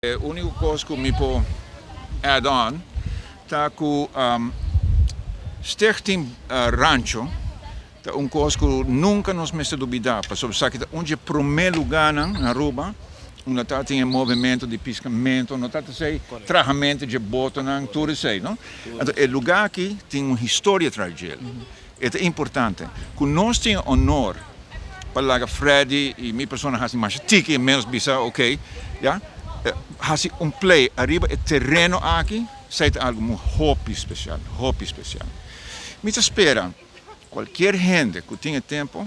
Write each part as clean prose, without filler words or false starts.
E úniko kos ku mi por add on ta ku Stichting Rancho ta un kos ku nunka nos mester lubidá pasobra esaki ta un dje promé lugánan na Aruba unda ta tin e movimento di piskamentu, no ta esei trahamentu dje botonan, tur esei, no. Anto e lugá aki tin un historia tras djel. E ta importante ku nos tin e honor pa laga Freddy i mi persona hasi masha tiki i menos bisa ok ya hasi un play ariba e tereno aki esei ta algu hopi spesial hopi spesial. Mi ta spera kualkier hende ku tin e tempo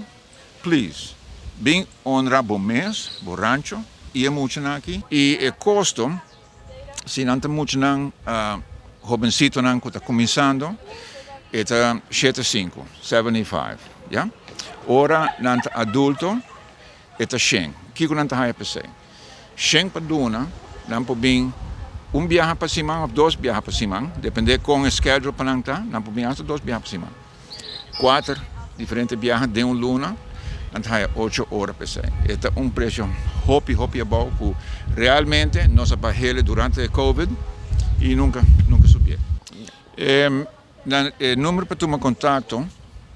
please bin honra bo mes bo rancho i e muchanan aki i e kosto Si nan ta muchanan hobensitonan ku ta kuminsando e ta shete sinku, 75, ya. Ora nan ta adulto e ta shen. Kiko nan ta haya p'esei? Shen pa duna, nan por bin un biaha pa siman òf dos biaha pa siman, depende kon e schedule pa nan ta, nan por bin asta dos biaha pa siman. Kuater diferente biaha den un luna, nan ta haya ocho ora p'esei. E ta un presio hopi hopi abou ku realmente nos a bah'el durante e covid i nunka nunka subié. E nan e number pa tuma kontakto,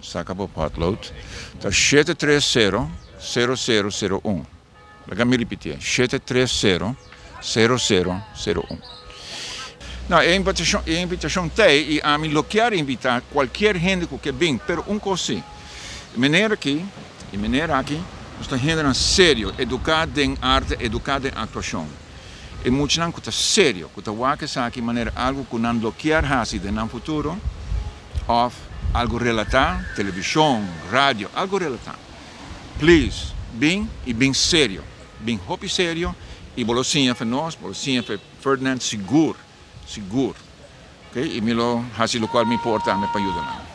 saka bo potlood, ta shete tres sero, sero sero sero un. Laga mi ripitié, shete tres sero, sero sero sero un. No, e invitashon, e invitashon t'ei i ami lo kier invitá kualkier hende ku ke bin, pero un kos sí, e manera aki, e manera aki, nos ta hendenan serio, eduká den arte, eduká den aktuashon. E muchanan ku ta serio, ku ta wak esaki manera algu ku nan lo kier hasi den nan futuro, òf algu relatá, televishon, radio, algu relatá. Please, bin y bin serio. Bin hopi serio y bo lo siña fe nos, bo lo siña fe Ferdinand sigur, sigur. Ok, y mi lo haci locual mi por tambe pa yuda nan.